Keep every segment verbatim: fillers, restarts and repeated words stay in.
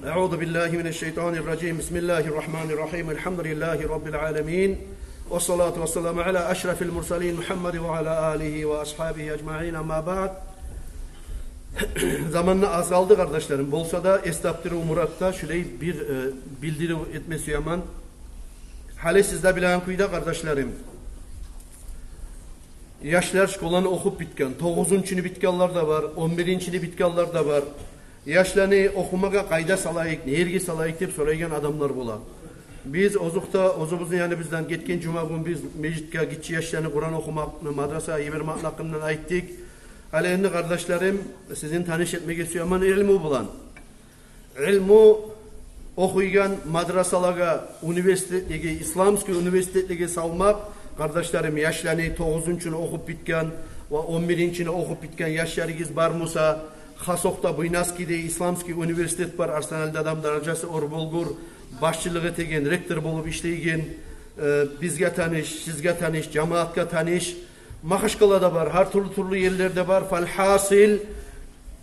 أعوذ بالله من الشيطان الرجيم. بسم الله الرحمن الرحيم. الحمد لله رب العالمين. والصلاة والسلام على أشرف المرسلين محمد وعلى آله وأصحابه أجمعين. أما بعد. Заман да аз къалды, къардашларым. Болса да, эс тапдырыв муратда шулай бир, э, билдирив этме сюемен. Гьали сиз де билеген кюйде, къардашларым, яшлар школаны охуп битген, тогъузунчуну битгенлер де бар, он биринчини битгенлер де бар. Яшланы охумагъа къайда салайыкъ, не ерге салайыкъ деп сорайгъан адамлар бола. Биз озокъда, оьзюбюзню, яни, бизин гетген жума гюн биз межитге гиччи яшланы Къуран охумакъны, мадрасагъа йибермекни гьакъындан айтдыкъ. Гьали энди, къардашларым, сизин таныш этмеге сюемен илму булан. Илму охуйгъан мадрасалагъа, университетлеге, исламский университетлеге салмакъ, къардашларым, яшланы, тогъузунчуну охуп битген ва он биринчини охуп битген яшларыгъыз бар буса, хасокъда Буйнакскиде исламский университет бар, Арсланали дадам даражасы оьр болгъур, башчылыкъ этеген, ректор болуп ишлейген, э, бизге таныш, сизге таныш, жамаатгъа таныш. Магьачкъалада бар, гьар тюрлю-тюрлю ерлерде бар. Фалгьасил,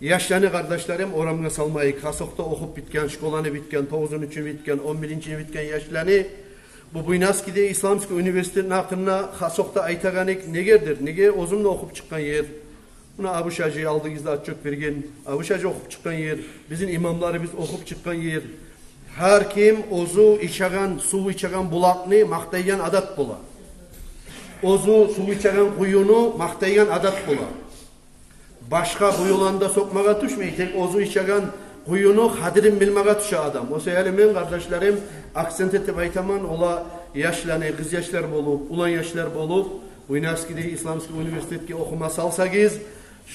яшланы, къардашларым, орамгъа салмайыкъ. Хасокъда охуп битген, школаны битген, тогъузунчуну битген, он биринчини битген яшланы. Бу Буйнакскиде исламский университетни гьакъында хасокъда айтагъаным негедир? Неге, оьзюм де охуп чыкъгъан ер. Муна Абушажи алдыгъызда отчёт берген, Абушажи охуп чыкъгъан ер, бизин имамларыбыз охуп чыкъгъан ер. Гьар ким оьзю ичеген, сув ичеген булакъны макътайгъан адат бола. Оьзю сув ичеген къуюну макътайгъан адат бола. Башгъа къуюланы да сёкмеге тюшмей, тек оьзю ичеген къуюну къадирин билмеге тюше адам. О саялы мен, къардашларым, акцент этип айтаман, ола яшланы, къыз яшлар болуп, улан яшлар болуп, Буйнакскиде исламский университетге охума салсагъыз,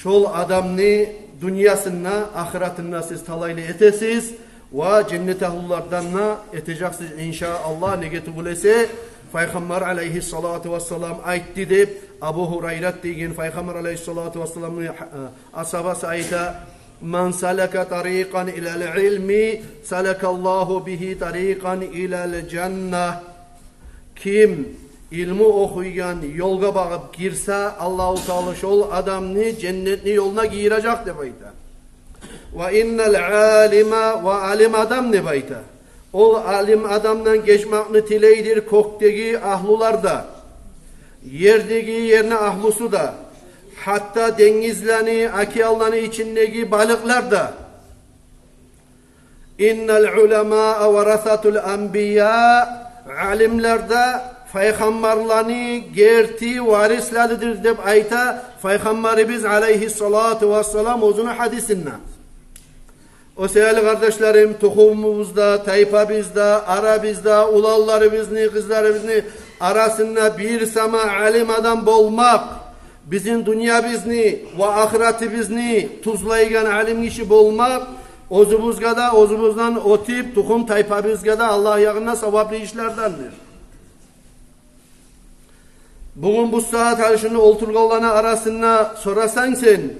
шол адамны дюньясын да, ахыратын да сиз талайлы этесиз ва женнет агьлулардан да этежексиз, иншааллагь. Неге тюгюл эсе, Пайхаммар алайгьиссалату вассалам айтды деп, Абу Гьурайрат деген Пайхаммар алайгьиссалату вассаламны, э, асгьабасы айта: «Ман салака тарикъан илал илми, салакаллагьу бигьи тарикъан илал жанна». Ким илму охуйгъан ёлгъа багъып гирсе, Аллагьу Таала шол адамны женнетни ёлуна гийирежек деп айта. «Ва иннал алима», ва алим адам деп айта. Ол алим адамдан гечмекни тилейдир кёкдеги агьлулар да, ердеги, ерни агьлусу да, гьатта денгизлени, океанланы ичиндеги балыкълар да. «Иннал уламаа варасатул анбия», алимлер де пайхаммарланы герти варислеридир деп айта Пайхаммарыбыз алайгьиссалату вассалам оьзюню гьадисинде. О саялы, къардашларым, тухумубузда, тайпабызда, арабызда, уланларыбызны, къызларыбызны арасында бир сама алим адам болмакъ, бизин дюньябызны ва ахыратыбызны тюзлейген алим гиши болмакъ, оьзюбюзге де, оьзюбюзден оьтюп, тухум-тайпабызгъа да Аллагь ягъында саваплы ишлердендир. Бугюн бу сагьат гьали шунда олтургъанланы арасында сорасанг сен,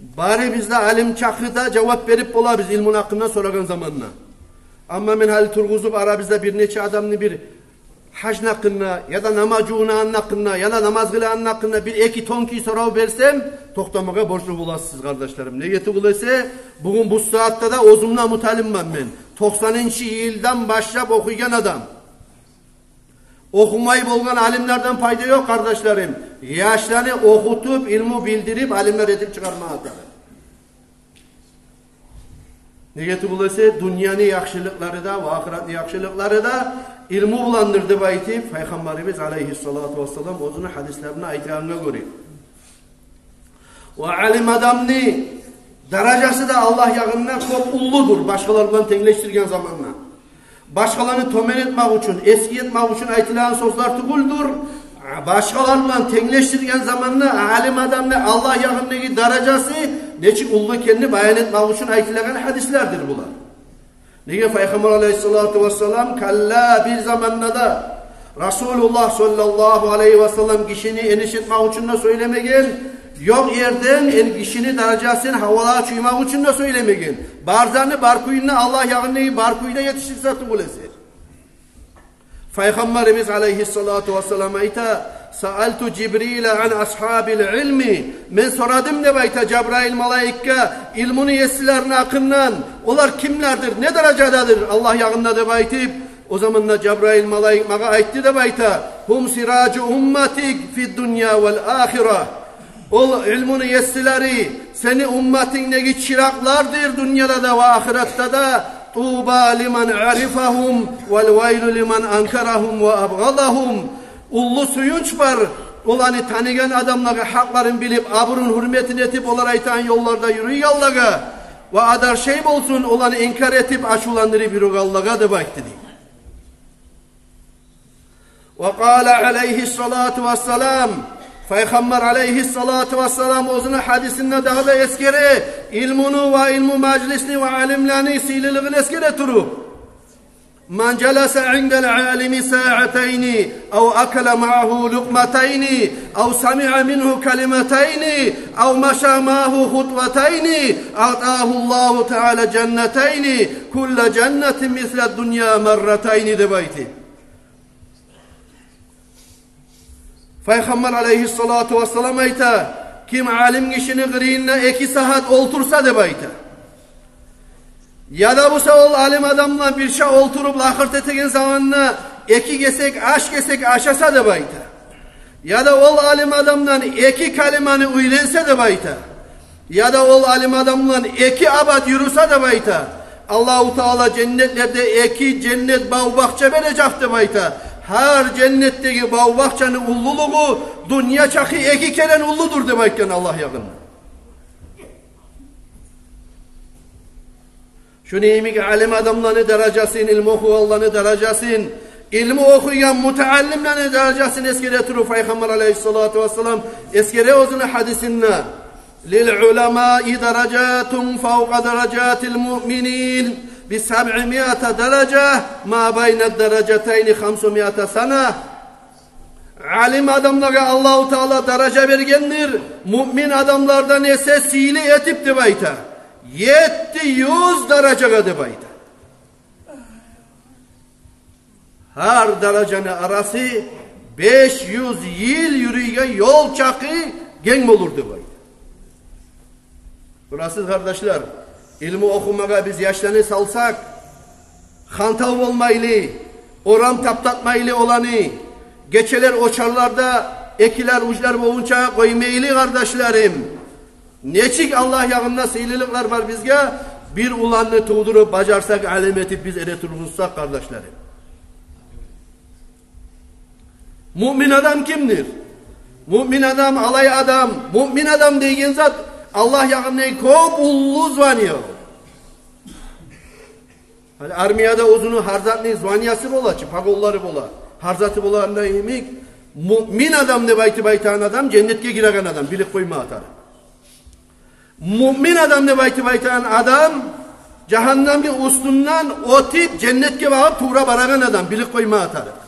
барыбыз да алим чакъы да жавап берип болабыз илмуну гьакъында сорагъан заманда. Амма мен гьали тургъузуп арабызда бир нече адамны бир гьажны гьакъында, яда намаз жувунагъанны гьакъында, яда намаз къылагъанны гьакъында бир-эки тонкий сорав берсем, токътамагъа борчлу боласыз сиз, къардашларым. Неге тюгюл эсе, бугюн бу сагьатда да оьзюм де муталиммен мен. Токъсанынчы йылдан башлап охуйгъан адам. Охумай болгъан алимлерден пайда ёкъ, къардашларым. Яшланы охутуп, илму билдирип, алимлер этип чыгъармагъа тарыкъ. Неге тюгюл эсе, дюньяны яхшылыкълары да ва ахыратны яхшылыкълары да илму буландыр деп айтып, Пайхаммарыбыз алайгьиссалату вассалам оьзюню гьадислеринде айтагъангъа гёре. Ва алим адамны даражасы да Аллагь ягъында кёп уллудур, башгъалар булан тенглешдирген заманда. Башгъаланы тёбен этмек учун, эсги этмек учун айтылагъан сёзлер тюгюлдюр. Башгъалар булан тенглешдирген заманда алим адамны Аллагь ягъындагъы даражасы нечик уллу экенни баян этмек учун айтылагъан гьадислердир булар. Неге Пайхаммар алайгьиссалату вассалам, калла, бир заманда да Расулуллагь саллаллагьу алайгьи вассалам гишини эниш этмек учун да сёйлемеген, ёкъ ерден эл гишини даражасын гьавалагъа чюймек учун да сёйлемеген. Бар затны бар кюйюнде, Аллагь ягъындагъы бар кюйде етишдирсе тюгюл эсе. Пайхаммарыбыз алайгьиссалату вассалам айта: Саалту Жибрила ан асгьабил илми. Мен сорадым деп айта Жабраил малайикге илмуну еслерини гьакъындан. Олар кимлердир, не даражададыр Аллагь ягъында деп айтып. О заманда Жабраил малайик магъа айтды деп айта: гьум сиражу умматик фид дунья вал ахира. Ол илмуну еслери сени умматынгдагъы чыракълардыр дюньяда да ва ахыратда да. Туба лиман арифагьум вал вайлу лиман анкарагьум ва абгъадагьум. Уллу сююнч бар оланы таныгъан адамлагъа, гьакъларын билип, абурун, гьюрметин этип, олар айтагъан ёлларда юрюйгенлеге, ва адар шей болсун оланы инкар этип, ачувландырып юрюйгенлеге деп айтды дей. Ва къала алайгьиссалату вассалам, Пайхаммар алайгьиссалату вассалам оьзюню гьадисинде дагъы да эсгере, илмуну ва илму мажлисни ва алимлени сыйлылыгъын эсгере туруп: ман жаласа индал алими саатайни, ав акала маагьу лукъматайни, ав самиа мингьу калиматайни, ав маша маагьу хутватайни, атагьу Аллагьу таала жаннатайни, кулла жаннатин мисла дунья марратайни деп айтды. Пайхаммар алайгьиссалату вассалам айта: ким алим гишини къырыйында эки сагьат олтурса деп айта, яда буса ол алим адам булан бирче олтуруп лакъыр этеген заманда эки гесек аш, гесек ашаса деп айта, яда ол алим адамдан эки калиманы уьйренсе деп айта, яда ол алим адам булан эки абат юрюсе деп айта, Аллагьу таала женнетлерде эки женнет бав-бакъча бережек деп айта. Гьар женнетдеги бав-бакъчаны уллулугъу дюнья чакъы эки керен уллудур деп айтгъан Аллагь ягъында. Шуну йимик алим адамланы даражасын, илму охугъанланы даражасын, илму охуйгъан мутааллимлени даражасын эсгере туруп, Пайхаммар алайгьиссалату вассалам эсгере оьзюню гьадисинде: лил уламаи даражатун фавкъа даражатил муъминин би сабъи миати даража, ма байна даражатайни хамсу миати сана. Алим адамлагъа Аллагьу таала даража бергендир муъмин адамлардан эсе сыйлы этип деп айта, етти юз даражагъа деп айта. Гьар даражаны арасы беш юз йыл юрюйген ёл чакъы генг болур деп айта. Гёресиз, къардашлар, илму охумагъа биз яшланы салсакъ, хантав болмайлы, орам таптатмайлы оланы, гечелер очарларда экилер, уьчлер болгъунча къоймайлы, къардашларым. Нечик Аллагь ягъында сыйлылыкълар бар бизге, бир уланны тувдуруп, бажарсакъ, алим этип биз эре тургъузсакъ, къардашларым. Муъмин адам кимдир? Муъмин адам алай адам, муъмин адам деген зат Аллагь ягъында кёп уллу звание. Гьали армияда оьзюню гьар затны званиясы бола чы, погонлары бола, гьар заты болагъанда йимик, муъмин адам деп айтып айтагъан адам женнетге гиреген адам, билип къоймагъа тарыкъ. Муъмин адам деп айтып айтагъан адам жагьаннамны уьстюнден оьтюп, женнетге багъып тувра барагъан адам, билип къоймагъа тарыкъ.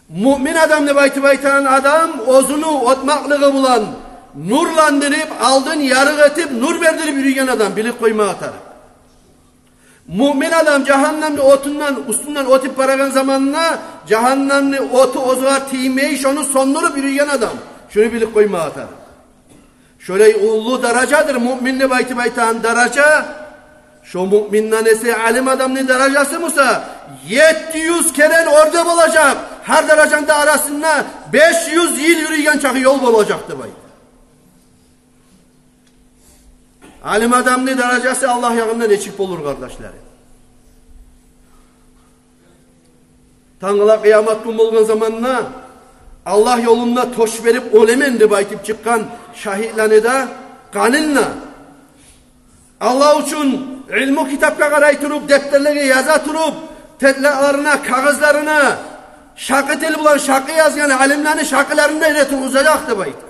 Муъмин адам деп айтып айтагъан адам оьзюню оьтмакълыгъы булан нурландырып, алдын ярыкъ этип, нур бердирип юрюйген адам, билип къоймагъа тарыкъ. Муъмин адам жагьаннамны отундан, уьстюнден оьтюп барагъан заманда жагьаннамны оту оьзюне тиймей, шону сёндюрюп юрюйген адам, шуну билип къоймагъа тарыкъ. Шолай уллу даражадыр муъмин деп айтып айтагъан даража. Шо муъминден эсе алим адамны даражасы буса етти юз керен оьрде болажакъ. Гьар даражаны да арасында беш юз йыл юрюйген чакъы ёл болажакъ деп айта. Алим адамны даражасы Аллагь ягъында нечик болур, къардашларым? Тангала къыямат гюн болгъан заманда Аллагь ёлунда тёш берип оьлемен деп айтып чыкъгъан шагьитлени де къанын да, Аллагь учун илму китапгъа къарай туруп, дептерлеге яза туруп, тетлеклерине, кагъызларына шакъы тил булан шакъы язгъан алимлени шакъыларын да эре тургъузажакъ деп айта.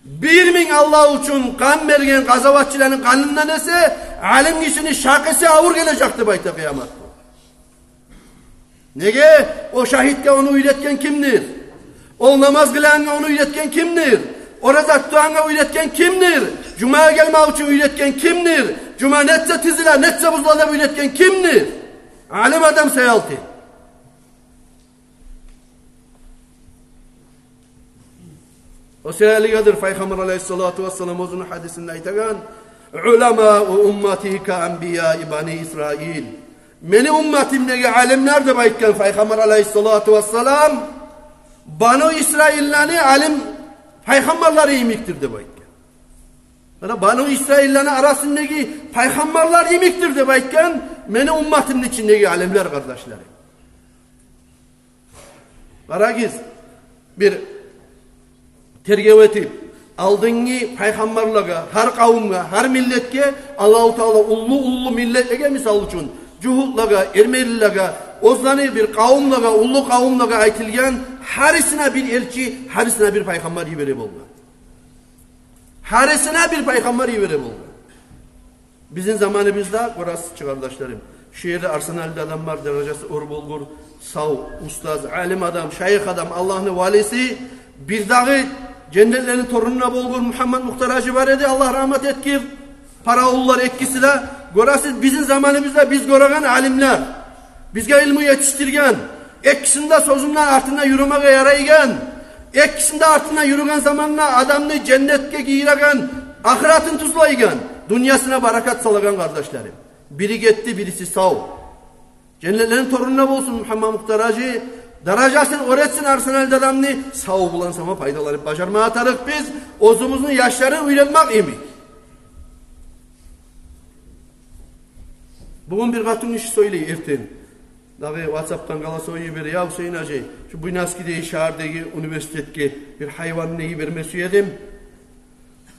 Бир минг Аллагь учун къан берген къазаватчыланы къанындан эсе алим гишини шакъысы авур гележек деп айта къыямат гюн. Неге? О шагьитге ону уьйретген кимдир? Ол намаз къылагъангъа ону уьйретген кимдир? Ораза тутагъангъа уьйретген кимдир? Жумагъа гелмек учун уьйретген кимдир? Жума нетсе тизиле, нетсе бузула деп уьйретген кимдир? Алим адам саялы. О саялыгъадыр Пайхаммар алайгьиссалату вассалам оьзюню гьадисинде айтагъан: «Уламау уммати ка анбияи бани Исраил». Мени умматымдагъы алимлер деп айтгъан Пайхаммар алайгьиссалату вассалам, Бану Исраилланы алим пайхаммарлары йимикдир деп айтгъан. Муна Бану Исраилланы арасындагъы пайхаммарлар йимикдир деп айтгъан мени умматымны ичиндеги алимлер, къардашларым. Къарагъыз, бир тергев этип, алдынгъы пайхаммарлагъа, гьар къавумгъа, гьар миллетге, Аллагьу Таала уллу-уллу миллетлеге, мисал учун, жугьутлагъа, эрмелилеге, оьзлени бир къавумлагъа, уллу къавумлагъа айтылгъан, гьарисине бир элчи, гьарисине бир пайхаммар йибере болгъан. Гьарисине бир пайхаммар йибере болгъан. Бизин заманыбызда, гёресиз чи, къардашларым, шу ерде Арсаналда адам бар, даражасы оьр болгъур, сав, устаз, алим адам, шайых адам, Аллагьны валиси, бир дагъы женнетлени торунунда болгъур Мугьаммат Мухтар гьажи бар эди, Аллагь рагьмат этгир. Паравуллар экиси де, гёресиз, бизин заманыбызда биз гёреген алимлер, бизге илму етишдирген, экисини де сёзюню артында юрюмеге ярайгъан, экисини де артында юрюген заманда адамны женнетге гийиреген, ахыратын тюзлейген, дюньясына баракат салагъан, къардашларым. Бири гетди, бириси сав. Женнетлени торунунда болсун Мугьаммат Мухтар гьажи, даражасын оьр этсин Арсаналда адамны, сав булан сама пайдаланып бажармагъа тарыкъ биз, оьзюбюзню яшларын уьйретмек йимик. Бугюн бир къатынгиши сёйлей эртен. Дагъы ватсапдан голосовой йибере: «Я Гьусейн гьажи, шу Буйнакскидеги шагьардагъы университетге бир гьайванны йиберме сюе эдим.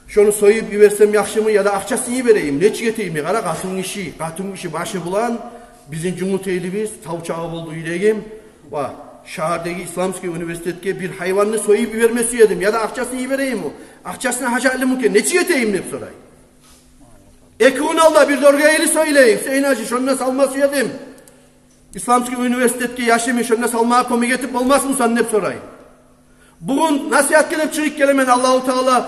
Шону союп йиберсем яхшымы, яда акъчасын йиберейим? Нечик этейим?» Къара, къатынгиши, къатынгиши башы булан, бизин Жюнгютейлибиз, тав чагъы болду юрегим. Ва шагьардагъы исламский университетге бир гьайванны союп йиберме сюе эдим, яда акъчасын йиберейимми? Акъчасына гьажатлымы экен, нечик этейим деп сорай. Эки гюн алда бир доргайлы сёйлей: «Гьусейн гьажи, шонда салма сюе эдим. Исламский университетге яшымны шонда салмагъа кёмек этип болмасмысан?» деп сорай. Бугюн насигьатгъа деп чыгъып гелемен, Аллагьу Таала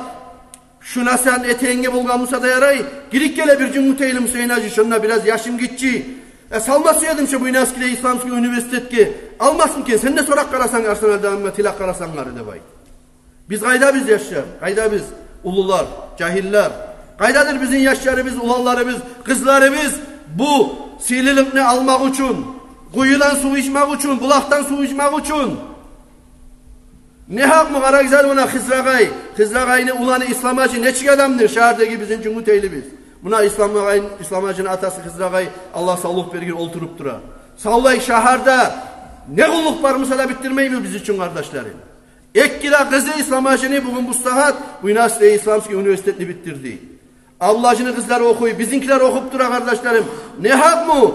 шу насигьатны этегенге болгъан буса да ярай, гирип геле бир жюнгютейлим: «Гьусейн гьажи, шонда бираз яшым гиччи. Э, салма сюе эдим шу Буйнакскидеги исламский университетге. Алмасмы экен, сен де сорап къарасанг, Арсаналда адамгъа тилеп къарасанг гьари», деп айта. Биз къайдабыз, яшлар? Къайдабыз, уллулар, жагьиллер? Къайдадыр бизин яшларыбыз, уланларыбыз, къызларыбыз бу сыйлылыкъны алмакъ учун, къуюдан сув ичмек учун, булакъдан сув ичмек учун? Не гьакъмы, къарагъыз гьали муна Хизрагъай, Хизрагъайны уланы Исламгьажи нечик адамдыр, шагьардагъы бизин жюнгютейлибиз. Муна Исламгьай, Исламгьажини атасы Хизрагъай, Аллагь савлукъ бергир, олтуруп тура. Савлай шагьарда не къуллукъ бар буса да битдирмейбиз биз учун, къардашларым. Эки де къызы Исламгьажини бугюн бу сагьат Буйнакскидеги исламский университетни битдирди. Абдулгьажини къызлары охуй, бизинкилер охуп тура, къардашларым. Не гьакъмы?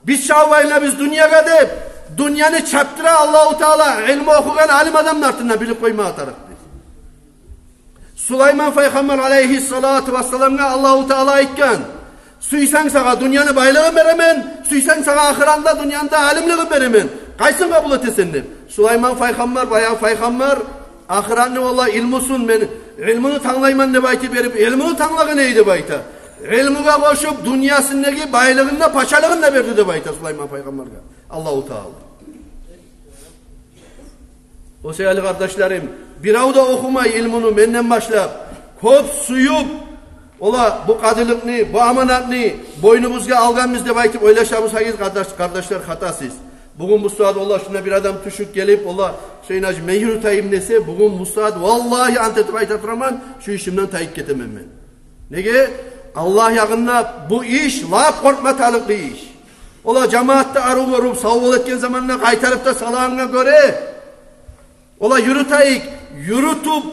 Биз чабайынабыз дюньягъа деп, дюньяны чапдыра Аллагьу Таала илму охугъан алим адамны артындан, билип къоймагъа тарыкъ биз. Сулайман пайхаммар алайгьиссалату вассаламгъа Аллагьу Таала айтгъан: «Сюйсенг, сагъа дюньяны байлыгъын беремен, сюйсенг, сагъа ахыратны да, дюньяны да алимлигин беремен. Къайсын къабул этесен?» деп. Сулайман пайхаммар, баягъы пайхаммар, ахыратны валлагь илмусун, мен илмуну танглайман деп айтып берип, илмуну танглагъан эди деп айта. Илмугъа къошуп, дюньясындагъы байлыгъын да, пачалыгъын да берди деп айта Сулайман пайхаммаргъа Аллагьу Таала. О саялы, къардашларым, бирев де охумай илмуну менден башлап, кёп сююп, олар бу къадиликни, бу аманатны бойнубузгъа алгъанбыз деп айтып ойлашабыз, гьагиз, къардаш-, къардашлар, хатасыз. Бугюн бу сагьат олар шунда бир адам тюшюп гелип, олар: «Гьусейн гьажи, мен юрютейим», – десе, бугюн бу сагьат, валлагьи, ант этип айта тураман, шу ишимден тайып гетемен мен. Неге? Аллагь ягъында бу иш лап къоркъма талыкълы иш. Олар жамаатда арив гёрюп, сав бол этген заманда къайтарып да салагъангъа гёре, олар юрютейик, юрютюп,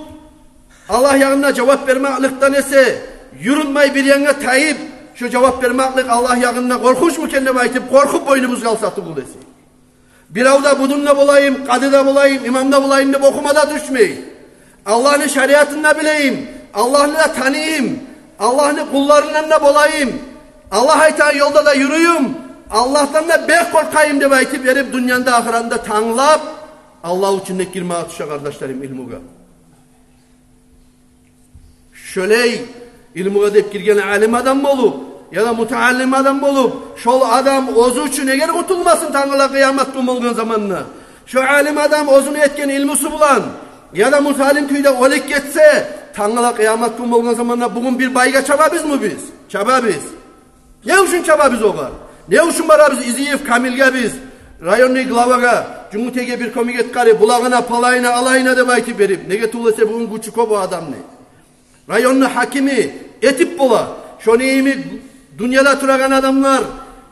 Аллагь ягъында жавап бермекликден эсе, юрютмей, бир янгъа тайып, шу жавап бермеклик Аллагь ягъында къоркъунчму экен деп айтып, къоркъуп бойнубузгъа алса тюгюл эсе. Бирев де будун да болайым, къади де болайым, имам да болайым деп охума да тюшмей. Аллагьны шариатын да билейим, Аллагьны да таныйым, Аллагьны къулларындан да болайым, Аллагь айтагъан ёлда да юрюйюм, Аллагьдан да бек къоркъайым деп айтып берип, дюньяны да, ахыратны да танглап, Аллагь учун деп гирмеге тюше, къардашларым, илмугъа. Шолай илмугъа деп гирген алим адам болуп, яда мутааллим адам болуп, шол адам оьзю учун эгер къутулмасын тангала къыямат гюн болгъан заманда, шо алим адам оьзюню этген илмусу булан, яда мутаалим кюйде оьлюп гетсе, тангала къыямат гюн болгъан заманда бугюн бир байгъа чабабызмы биз? Чабабыз. Не учун чабабыз огъар? Не учун барабыз Изиев Камилге биз, районный главагъа, Жюнгютейге бир кёмек эт къара, булагъына, палайына, алайына деп айтып берип? Неге тюгюл эсе, бугюн гючю кёп о адамны. Районну гьакими этип бола. Шону йимик дюньяда турагъан адамлар,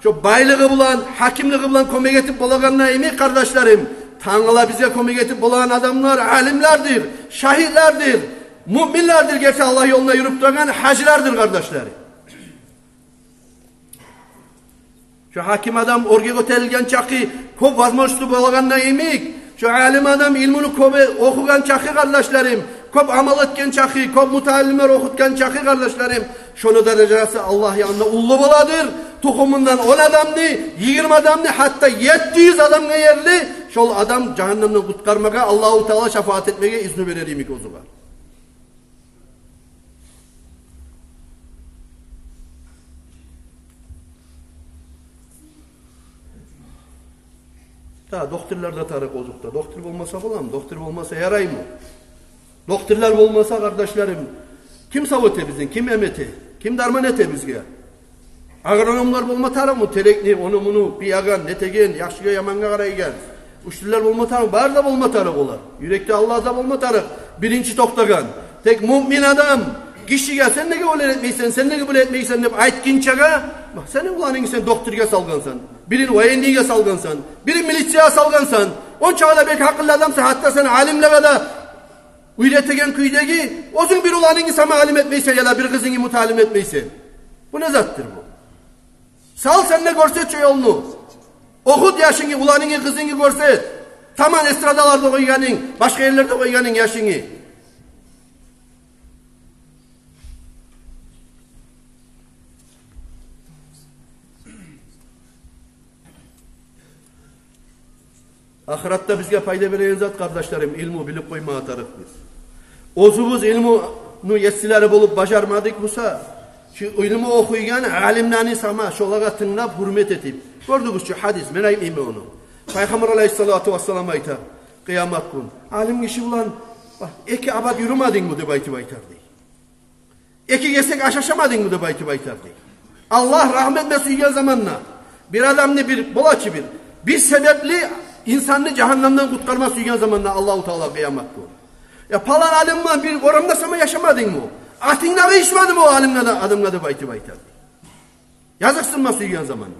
шо байлыгъы булан, гьакимлиги булан кёмек этип болагъаны йимик, къардашларым, тангала бизге кёмек этип болагъан адамлар алимлердир, шагьитлердир, муъминлердир, герти Аллагь ёлунда юрюп турагъан гьажилердир, къардашларым. Шо гьаким адам оьрге гётерилген чакъы, кёп возможности болагъаны йимик, шо алим адам илмуну кёп охугъан чакъы, къардашларым, кёп амал этген чакъы, кёп мутаалимлер охутгъан чакъы, къардашларым, шону даражасы Аллагь янында уллу боладыр. Тухумундан он адамны, йигирма адамны, гьатта етти юз адамгъа ерли шол адам жагьаннемден къутгъармагъа, Аллагьу Таала шафаат этмеге изну берер йимик оьзюне. Да докторлар да тарыкъ озокъда. Доктор болмаса боламы? Доктор болмаса яраймы? Докторлар болмаса, къардашларым, ким сав эте бизин? Ким эм эте? Ким дарман эте бизге? Агрономлар болма тарыкъмы? Терекни, ону-муну буягъан, нетеген, яхшыгъа, ямангъа къарайгъан. Учителлер болма тарыкъ, бары да болма тарыкъ олар. Юрекде Аллагь да болма тарыкъ биринчи токътагъан. Тек муъмин адам гишиге: «Сен неге олай этмейсен, сен неге булай этмейсен?» — деп айтгъынчагъа, сени уланынгны сен докторгъа салгъансан, бирин военныйге салгъансан, бирин милициягъа салгъансан, ончакъы да бек гьакъыллы адамсан, гьатта сен алимлеге де уьйретеген кюйдеги, оьзюнг бир уланынгны сама алим этмейсен яда бир къызынгны мутаалим этмейсен. Бу не затдыр бу? Сал сен де, гёрсет шо ёлну. Охут яшынгны, уланынгны, къызынгны гёрсет. Таман эстрадаларда къойгъанынг, башгъа ерлерде къойгъанынг яшынгны. Ахыратда бизге пайда береген зат, къардашларым, илму билип къоймагъа тарыкъ биз. Оьзюбюз илмуну есилери болуп бажармадыкъ буса, шу илму охуйгъан алимлени сама, шолагъа тынглап, гьюрмет этип. Гёрдюгюз чю гьадис, мен айтмайман ону. Пайхаммар алайгьиссалату вассалам айта, къыямат гюн алим гиши булан, бах, эки абат юрюмедингми деп айтып айтар дей. Эки гесек аш ашамадынгмы деп айтып айтар дей. Аллагь рагьму этме сюйген заманда, бир адамны бир, бола чы бир, бир себепли инсанны жагьаннемден къутгъарма сюйген заманда Аллагьу Таала къыямат гюн: «Я, палан алим булан бир орамда сама яшамадынгмы? Атынг да къыйышмадымы о алимге де, адамгъа?» — деп айтып айтар дей. Языкъсынма сюйген заманда.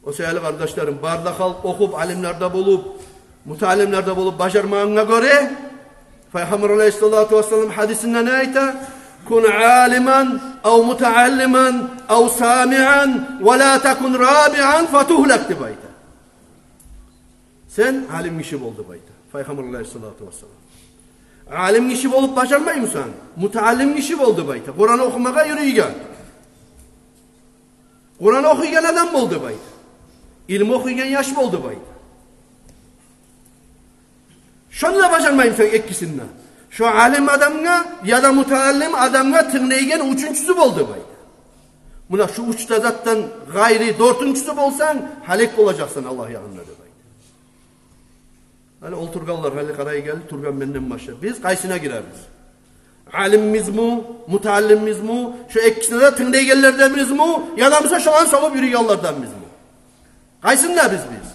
О саялы, къардашларым, бары да халкъ охуп, алимлер де болуп, мутаалимлер де болуп бажармагъангъа гёре, Пайхаммар алайгьиссалату вассалам гьадисинде не айта? «Кун алиман ав мутааллиман ав самиан, ва ла такун рабиан фатугьлак», — деп айта. Сен алим гиши бол деп айта Пайхаммар алайгьиссалату вассалам. Алим гиши болуп бажармаймысан? Мутааллим гиши бол деп айта. Къуран охумагъа юрюйген, Къуран охуйгъан адам бол деп айта. Илму охуйгъан яш бол деп айта. Шону да бажармаймысан экисин де? Шо алим адамгъа яда мутааллим адамгъа тынглайгъан уьчюнчюсю бол деп айта. Муна шу уьч де затдан къайры дёртюнчюсю болсанг, гьалек болажакъсан Аллагь янында деп айта. Гьали олтургъанлар, гьали къарайгъан тургъан менден башлап, биз къайсына гиребиз? Алиммизми, мутааллиммизми, шо экисине де тынглайгъанлардамызмы, яда буса шоланы согъуп юрюйгенлерденмизми? Къайсындабыз биз?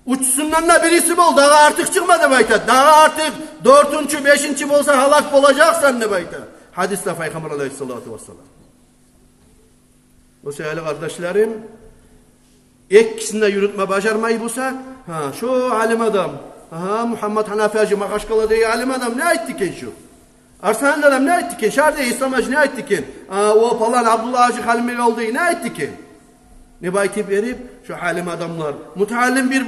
Уьчюсюнден де бириси бол, дагъы артыкъ чыкъма деп айта. Дагъы артыкъ дёртюнчю, бешинчи болсанг, гьалек болажакъсан деп айта гьадисде Пайхаммар алайгьиссалату вассалам. О саялы, къардашларым, экисин де юрютме бажармай бусакъ, гьа, шо алим адам, агьа, Мугьаммат Гьанафи гьажи Магьачкъаладагъы алим адам не айтды экен шу? Арсланлы адам не айтды экен? Шагьардагъы Ислам гьажи не айтды экен? А, о палан Абдулла гьажи Халимбекавулдагъы не айтды экен? Деп айтып берип, шо алим адамлар, мутааллим бир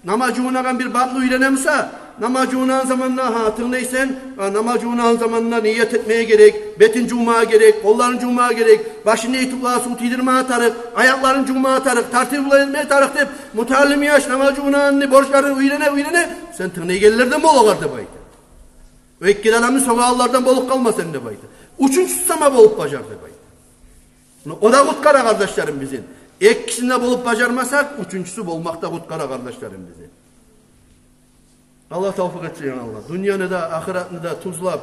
намаз жувунагъан бир бапны уьйренемиса, намаз жувунагъан заманда, гьа, тынглайсан, гьа, намаз жувунагъан заманда ният этмеге герек, бетин жувмагъа герек, къолларын жувмагъа герек, башын этип, сув тийдирмеге тарыкъ, аякъларын жувмагъа тарыкъ, тартып булай этмеге тарыкъ деп, мутааллим яш намаз жувунагъанны борчларын уьйрене, уьйрене, сен тынглайгъанлардан бол огъар деп айта. О эки адамны согъагъанлардан болуп къалма сен деп айта. Уьчюнчюсю сама болуп бажар деп айта. Муна о да къутгъара, къардашларым, бизин. Экисин де болуп бажармасакъ, уьчюнчюсю болмакъ да къутгъара, къардашларым, бизин. Аллагь тавфикъ этсин, я Аллагь. Дюньяны да, ахыратны да тюзлеп,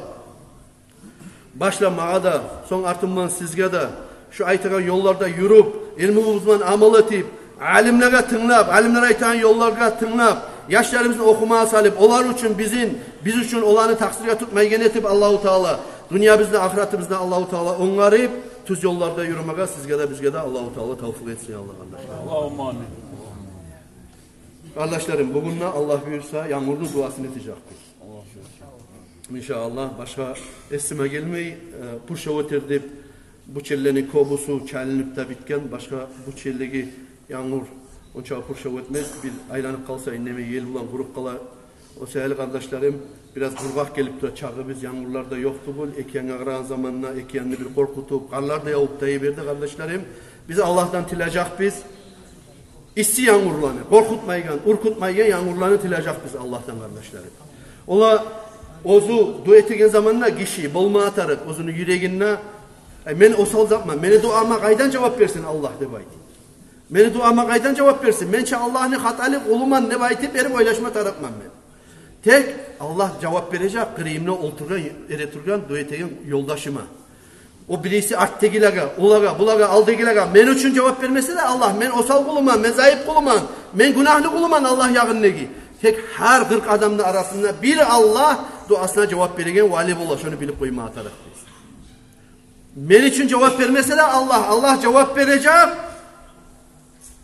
башлап магъа да, сонг артымдан сизге де, шу айтагъан ёлларда юрюп, илмубузман амал этип, алимлеге тынглап, алимлер айтагъан ёллагъа тынглап, яшларыбызны охумагъа салып, олар учун бизин, биз учун оланы такъсыргъа тутмайгъан этип, Аллагьу Таала дюньябызны, ахыратыбызны Аллагьу Таала онгарып, тюз ёлларда юрюмеге сизге де, бизге де Аллагьу Таала тавфикъ этсин, я Аллагь, къардашлар. Аллагьумма амин. Къардашларым, бугюн де, Аллагь буюрса, янгурну дуасын этежекбиз. Иншааллагь, башгъа эсиме гелмей, э, пуршав этер деп, бу челлени кёбюсю чалынып да битген, башгъа бу челлеги янгур онча пуршав этмес, бир айланып къалса, индемей ел булан къуруп къала. О саялы, къардашларым, бираз къургъакъ гелип тура чагъыбыз, янгурлар да ёкъ тюгюл, эки янгъа къарагъан заманда, эки янны бир къоркъутуп, къарлар да явуп да йиберди, къардашларым. Биз Аллагьдан тилежекбиз исси янгурланы, къоркъутмайгъан, уьркютмейген янгурланы тилежекбиз Аллагьдан, къардашларым. Ола оьзю дуа этеген заманда гиши болма тарыкъ оьзюню юрегинде: «Ай, мен осал затман, мени дуама къайдан жавап берсин Аллагь?» — деп айтып. «Мени дуама къайдан жавап берсин? Мен чи Аллагьны хаталы къулуман», — деп айтып, берип ойлашма тарыкъман мен. Тек Аллагь жавап бережек къырыйымда олтургъан, эретургъан, дуа этеген ёлдашыма. О бириси артдагъылагъа, олагъа, булагъа, алдагъылагъа, мен учун жавап бермесе де Аллагь, мен осал къулуман, мен зайып къулуман, мен гюнагьлы къулуман Аллагь ягъындагъы. Тек гьар къыркъ адамны арасында бир Аллагь дуасына жавап береген вали бола, шону билип къойма тарыкъбыз. Мен учун жавап бермесе де Аллагь, Аллагь жавап бережек.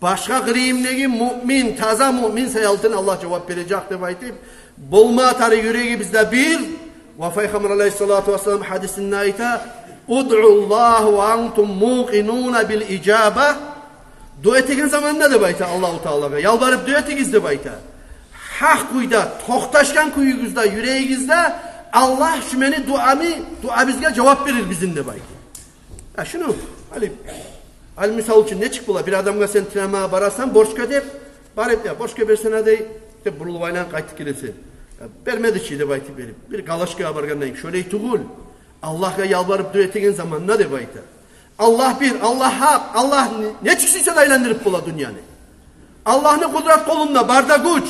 Башгъа къырыйымдагъы муъмин, таза муъмин саялтын Аллагь жавап бережек деп айтып, болма тарыкъ юрегибизде бир. Ва Пайхаммар алайгьиссалату вассалам гьадисинде айта: «Удъуллагьа ва антум мукъинуна бил ижаба». Дуа этеген заманда, деп айта, Аллагьу Таалагъа ялбарып дуа этигиз деп айта. Гьакъ кюйде, токъташгъан кююгюзде, юрегигизде: «Аллагь шу мени дуамы, дуабызгъа жавап берир бизин», — деп айта. А шуну, гьали, гьали мисал учун, нечик бола? Бир адамгъа сен тилемеге барасан, борчгъа деп, барып: «Я, борчгъа берсене», — дей, деп, бурулуп айланып къайтып гелесен. «Я, бермеди чи», — деп айтып берип, бир галашгъа баргъандай, шолай тюгюл. Аллагьгъа ялбарып дуа этеген заманда, деп айта, Аллагь бир, Аллагь гьакъ, Аллагь не-, нечик сюйсе де айландырып бола дюньяны. Аллагьны къудрат къолунда бар да гюч.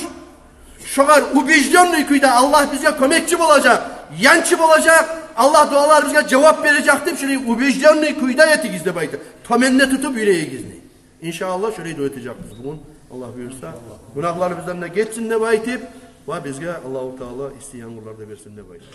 Шогъар убеждённый кюйде Аллагь бизге кёмекчи болажакъ, янчы болажакъ, Аллагь дуаларыбызгъа жавап бережек деп, шолай убеждённый кюйде этигиз деп айта. Тёменде тутуп юрегигизни. Иншааллагь, шолай дуа этежекбиз бугюн, Аллагь буюрса. Гюнагьларыбыздан да гечсин деп айтып, ва бизге Аллагьу Таала исси янгурлар да берсин деп айтып.